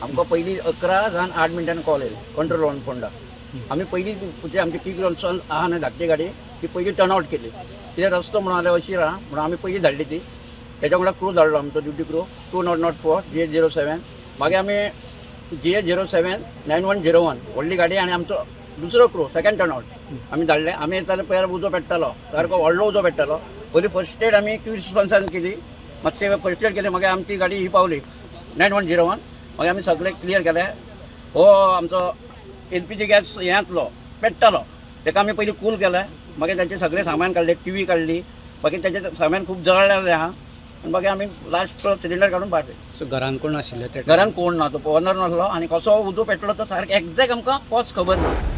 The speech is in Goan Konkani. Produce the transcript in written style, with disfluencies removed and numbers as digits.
आमकां पयलीं 11 जावन 8 मिनटांनी कॉल येयलो कंट्रोल ऑन फोंडा. आमी पयलीं जे आमची पीक रॉन्सन आहा न्हय धाकटी गाडी ती पयलीं टर्न आवट केली. कित्याक रस्तो म्हणून जाल्यार अशीर आहा म्हणून आमी पयलीं धाडली ती. तेच्या वांगडा क्रू धाडलो आमचो ड्युटी क्रू 2004 GA 07. मागीर आमी GA 07 9101 व्हडली गाडी आनी आमचो दुसरो क्रू सेकंड टर्न आवट आमी धाडले. आमी येताले पळयार उजो पेट्टालो, सारको व्हडलो उजो पेट्टालो. पयलीं फर्स्ट एड आमी क्यू रिस्पॉन्सान केली, मातशें फर्स्ट एड केली. मागीर आमची गाडी ही पावली 9101. मागीर आमी सगळें क्लियर केलें. हो आमचो LPG gas हें आसलो पेट्टालो, ताका आमी पयलीं कूल केलें. मागीर तांचें सगळें सामान काडलें, टीवी काडली, मागीर तांचें सामान खूब जळ्ळेलें आहा. आनी मागीर आमी लास्ट सिलिंडर काडून भायर. सो घरान कोण आशिल्ले? घरान कोण ना, तो ओनर नासलो आनी कसो उजो पेटलो तो सारको एग्जॅक्ट आमकां कोच खबर ना.